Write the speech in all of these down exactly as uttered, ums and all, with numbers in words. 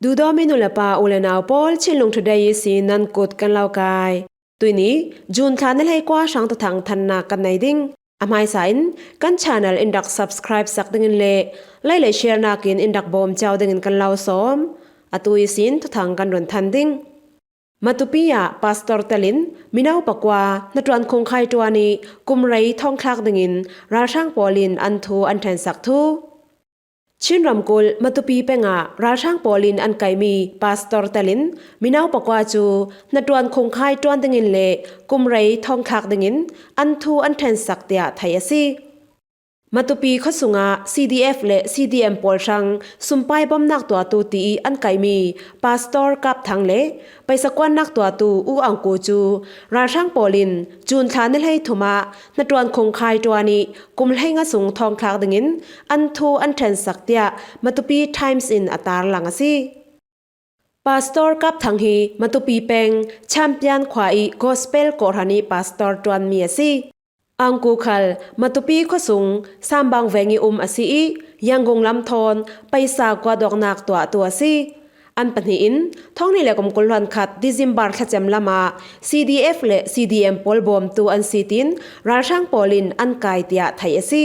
Duhdawmi nu le pa, u le nau pawl, Chinlung Today ihsin nan kut kan lo kai. Tuini June thla ni hleikua hrang thuthang thanna kan nei ding. A hmaisa in kan channel in rak subscribe sak dingin le like le share nakin in rak bawm ciau dingin kan lo sawm. Atu ihsin thuthang kan run than ding. Matupi ah pastor telin mino pakua hnaṭuan khungkhai ṭuan ih kum rei thawngthlak dingin ralhrang pawlin an thu an ṭhensak thu. Chin ramkulh Matupi pengah ralhrang pawlin an kaihmi pastor telin mino pakua cu hnaṭuan khungkhai ṭuan dingin le kum rei thawngthlak dingin an thu an ṭhensak tiah theih a si. Matupi khuasungah C D F le C D M pawl hrang sumpai bawmnak tuahtu tiih an kaihmi pastor Kap Thang le paisa kuannak tuahtu U Ang Ku cu ralhrang pawlin June thla ni hleithum ah hnaṭuan khungkhai ṭuan ih kum hleinga sung thawngthlak dingin an thu an ṭhensak tiah Matupi Times in a tarlang a si. Pastor Kap Thang hi Matupi peng Champion khua ih Gospel kawhhran ih pastor ṭuanmi a si. Ang Ku khal Matupi khuasung Sambang veng ih um a si ih Yangon lam thawn paisa kuat awknak tuahtu a si. An pahnih in thawng hnih le kum kul hluan khat December thlacem lamah C D F le C D M pawl bawmtu an si tiin ralhrang pawlin an kai tiah theih a si.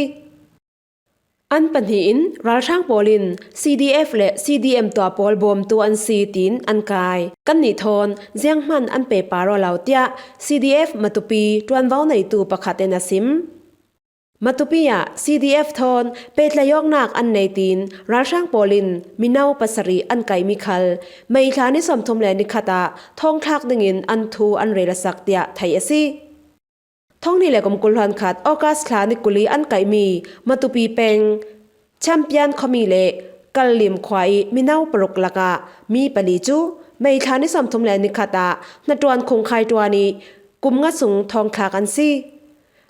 An pahnih in ralhrang pawlin C D F le C D M tua pawl bawmtu an si tiin an kai. Kannih thawn zianghman an pehpar aw lo tiah C D F Matupi ṭuanvo neitu pakhat in a sim. Matupi ah C D F thawn pehtlaih awknak an nei tiin ralhrang pawlin mino pasarih an kaihmi khal May thla ni sawmthum le ni khat ah thawngthlak dingin an thu an rel a sak tiah theih a si. Thawng hnih le kum kul hluan khat August thla ni kul ih an kaihmi Matupi peng Champion khuami le Kallim khua ih mino paruk lakah mi pali cu May thla ni sawmthum le ni khat ah hnaṭuan khungkhai ṭuan ih kum nga sung thawngthlak an si.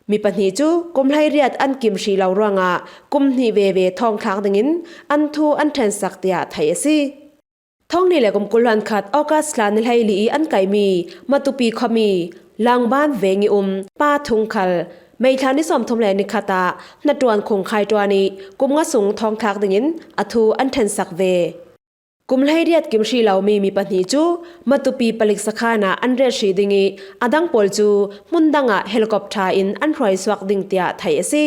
Mi pahnih cu kum hleiriat an kim hrih lo ruangah kum hnih veve thawngthlak dingin an thu an ṭhensak tiah theih a si. Thawng hnih le kum kul hluan khat August thla ni hleili ih an kaihmi Matupi khuami Langban veng ih um Pa Thung khal May thla ni sawmthum le ni khat ah hnaṭuan khungkhai ṭuan ih kum nga sung thawngthlak dingin a thu an ṭhensak ve. Kum hleiriat kim hrih lomi mi pahnih cu Matupi palik sakhan ah an ret hrih ding ih a dang pawl cu hmun dangah helicopter in an hruaisuak ding tiah theih a si.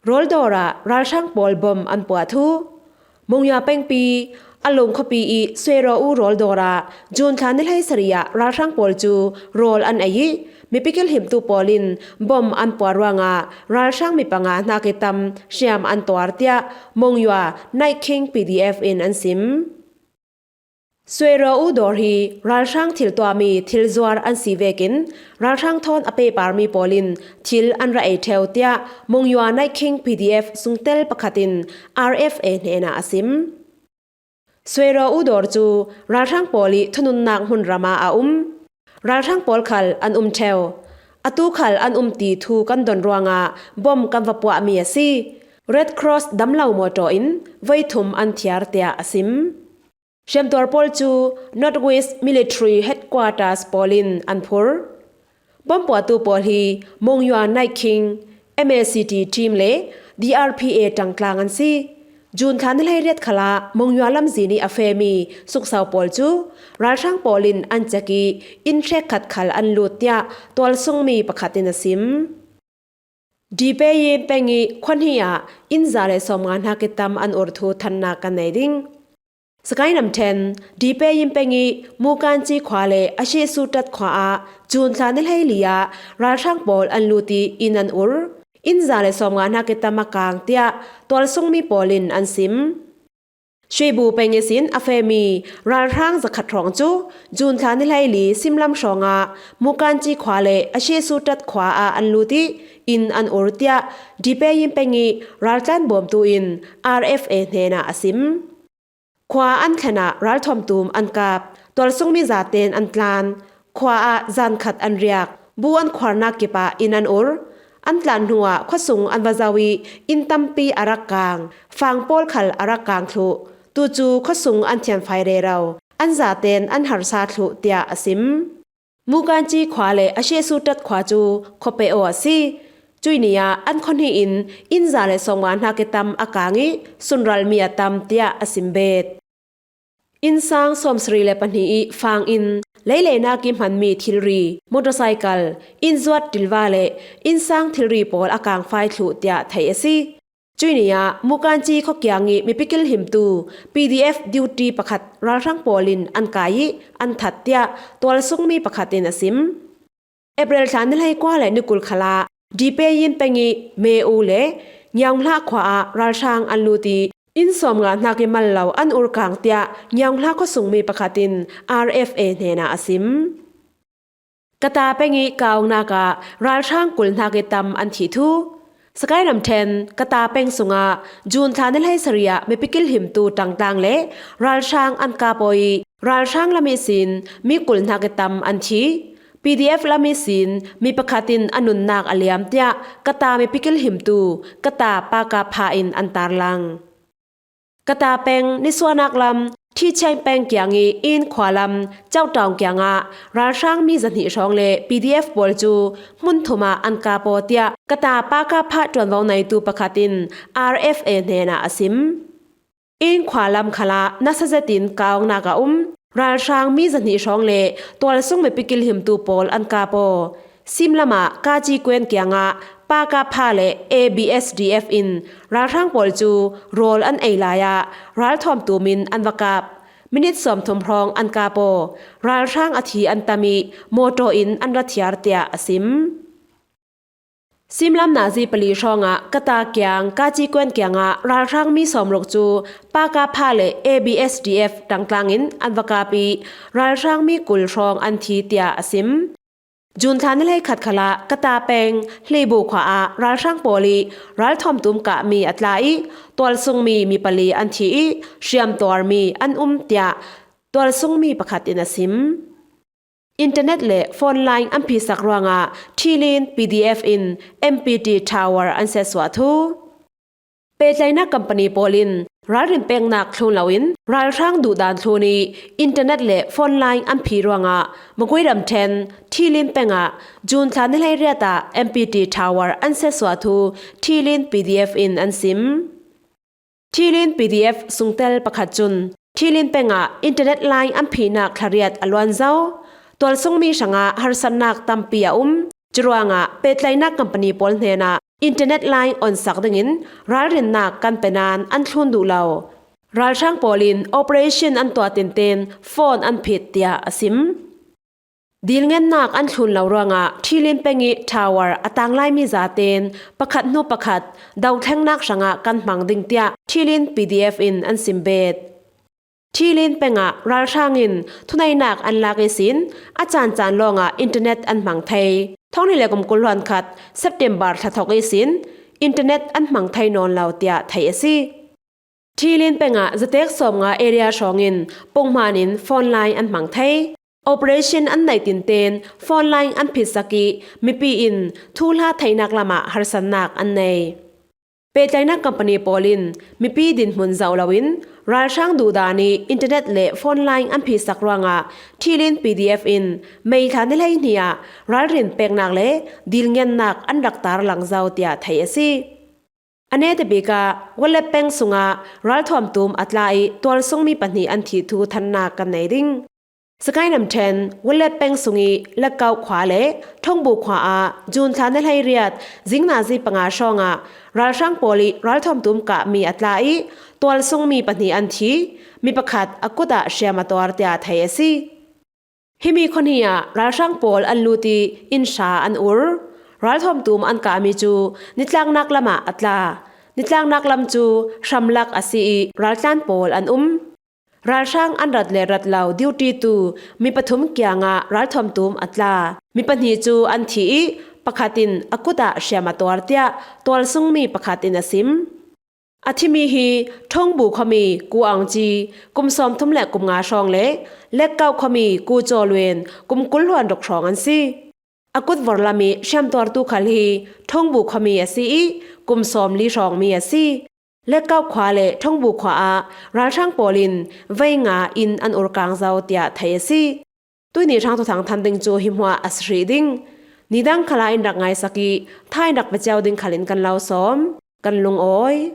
Rawl dawr ah ralhrang pawl bom an puah thu. Monywa pengpi Alung khuapi ih Suero U rawl dawr ah June thla ni hleisarih ah ralhrang pawl cu rawl an ei ih mipi kilhimtu pawl in bom an puah ruangah ralhrang mi panga hnak ih tam hriam an tuar tiah Monywa Night King P D F in an sim. Suero U dawr hi ralhrang thil tuahmi thil zuar an si vekin ralhrang thawn a pehparmi pawl in thil an ra ei ṭheu tiah Monywa Night King P D F sungtel pakhat in R F A hnenah a sim. Suero U dawr cu ralhrang pawl ih thununnak hmunram ah a um. Ralhrang pawl khal an um ṭheu. Atu khal an um ti thu kan don ruangah bom kan va puahmi a si. Red Cross damlo mawṭaw in voi thum an thiar tiah a sim. Hriamtuar pawl cu Northwest Military Headquarters pawl in an phur. Bom puahtu pawl hi Monywa Night King, M A C T team le D R P A ṭangtlang an si. June thla ni hleiriat khalah Monywa lamzin ih a fehmi suksau pawl cu ralhrang pawl in an cek ih inn hrekkhat khal an lut tiah tualsungmi pakhat in a sim. Dipeyim peng ih khuahnih ah inn za le sawmnga hnak ih tam an ur thu thannak kan nei ding. Sagaing ramṭhen Dipeyim peng ih Mukanci khua le Ashesutat khua ah June thla ni hleili ah ralhrang pawl an lut ih inn an ur. Inn za le sawmnga hnak ih tam a kang tiah tualsungmi pawl in an sim. Shwebo peng ihsin a fehmi ralhrang zakhat hrawng cu June thla ni hleili simlam hrawngah Mukanci khua le Ashesutat khua ah an lut ih inn an ur tiah Dipeyim peng ih raltlan bawmtu in R F A hnenah a sim. Khua an thlen ah ralthuam tum an kap, tualsungmi zaten an tlan, khua ah zan khat an riak, bu an khuarnak kip ah inn an ur. An tlan hnuah khuasung an va zoh ih inn tampi a rak kang, fang pawl khal a rak kang thluh. Tucu khuasung an thianfai rero, an zaten an harsa thluh tiah a sim. Mukanci khua le Ashesutat khua cu khuapeh aw a si. Cuih ni ah an khuahnih in inn za le sawmnga hnak ih tam a kang ih sunralmi a tam tiah a sim bet. Innsang sawmsarih le pahnih ih fang in leileina kihmanmi thilri, motorcycle, innzuat tilva le innsang thilri pawl a kangfai thluh tiah theih a si. Cuih ni ah Mukanci khuakiang ih mipi kilhimtu P D F duty pakhat ralhrang pawl in an kai ih an that tiah tualsungmi pakhat in a sim. April thla ni hleikua le ni kul khalah Dipeyin peng ih Meu le Ngiaunghlah khua ah ralhrang an lut ih inn sawmnga hnak ih mal lo an urkang tiah Ngiaunghlah khuasungmi pakhat in R F A hnenah a sim. Kata peng ih kaungnak ah ralhrang kul hnak ih tam an thih thu. Sagaing ramṭhen Kata peng sungah June thla ni hleisarih ah mipi kilhimtu ṭangtlang le ralhrang an kap aw ih ralhrang lam ihsin mi kul hnak ih tam an thi. P D F lam ihsin mi pakhat in a nunnak a liam tiah Kata mipi kilhimtu Kata Pakapha in an tarlang. Kata peng nisuahnak lam Thicheng peng kiang ih Inn khua lam Cauṭaung kiangah ralhrang mi zahnih hrawng le P D F pawl cu hmun thum ah an kap aw tiah Kata Pakapha ṭuanvo neitu pakhat in R F A hnenah a sim. Inn khua lam khalah nasa zetin kaungnak a um ralhrang mi zahnih hrawng le tualsung mipi kilhimtu pawl an kap aw. Simlam ah Kaci Kuen kiangah Pakapha le A B S D F in ralhrang pawl cu rawl an ei lai ah ralthuam tum in an va kap. Minit sawmthum hrawng an kap aw. Ralhrang a thi an tam ih mawṭaw in an ra thiar tiah a sim. Simlam nazi pali hrawngah Kata kiang Kaci Kuen kiangah ralhrang mi sawmruk cu Pakapha le A B S D F ṭangtlang in an va kap ih ralhrang mi kul hrawng an thi tiah a sim. June thla ni hleikhat khalah Kata peng Hlibu khua ah ralhrang pawl ih ralthuam tum kahmi a tla ih tualsungmi mi pali an thi ih hriamtuarmi an um tiah tualsungmi pakhat in a sim. Internet le phone line an phihsak ruangah Thilin P D F in M P T tower an siatsuah thu. Pehtlaihnak company pawl in ralrin peknak thlun loin ralhrang duhdan thlun ih internet le phone line an phih ruangah Magway ramṭhen Thilin peng ah June thla ni hleiriat ah M P T tower an siatsuah thu Thilin P D F in an sim. Thilin P D F sungtel pakhat cun Thilin peng ah internet line an phihnak thlariat a luan zo. Tualsungmi hrangah harsatnak tampi a um. Curuangah pehtlaihnak company pawl hnenah internet line onsak dingin ralrinnak kan pe nain an thlun duh lo. Ralhrang pawl in operation an tuah tinten phone an phit tiah a sim. Dilngennak an thlun lo ruangah Thilin peng ih tower a tang laimi zaten pakhat hnu pakhat dothlengnak hrangah kan hmang ding tiah Thilin P D F in an sim bet. Thilin peng ah ralhrang in thuneihnak an lak ihsin a caancaan lawngah internet an hmang thei. Thonghnih le kum kul hluan khat September thla thawk ihsin internet an hmang thei nawn lo tiah theih a si. Thilin peng ah zatek sawmnga area hrawng in punghman in phone line an hmang thei. Operation an neih tinten phone line an phitsak ih mipi in thuhla theihnak lamah harsatnak an nei. Pehtlaihnak company pawl in mipi dinhmun zoh loin ralhrang duhdan ih internet le phone line an phitsak ruangah Thilin P D F in May thla ni hleihnih ah ralrin peknak le dilngennak an rak tarlang zo tiah theih a si. A netabik ah Wallet peng sungah ralthuam tum a tla ih tualsungmi pahnih an thih thu thannak kan nei ding. Sagaing ramṭhen Wallet peng sung ih Lekkauh khua le Thongbu khua ah June thla ni hleiriat zingnazi panga hrawngah ralhrang pawl ih ralthuam tum kahmi a tla ih tualsungmi pahnih an thi, mi pakhat a kut ah hriam a tuar tiah theih a si. Himi khuahnih ah ralhrang pawl an lut ih inn hra an ur. Ralthuam tum an kahmi cu nitlaknak lamah a tla. Nitlaknak lam cu hramlak a si ih raltlan pawl an um. Ralhrang an rat le rat lo duty tu mi pathum kiangah ralthuam tum a tla. Mi pahnih cu an thi ih pakhat in a kut ah hriam a tuar tiah tualsungmi pakhat in a sim. A thimi hi Thongbu khuami Ku Aung Ci, kum sawmthum le kum nga hrawng le Lekkauh khuami Ku Caw Luen, kum kul hluan ruk hrawng an si. A kut vorlam ih hriamtuartu khal hi Thongbu khuami a si ih kum sawmli hrawngmi a si. Lekkauh khua le Thongbu khua ah ralhrang pawl in vei nga inn an urkang zo tiah theih a si. Tuihni hrang thuthang than ding cu hi hmuah a si hrih ding. Nidang khalah in rak ngaisak ih tha in rak pe cio ding khal in kan lo sawm. Kan lungawi.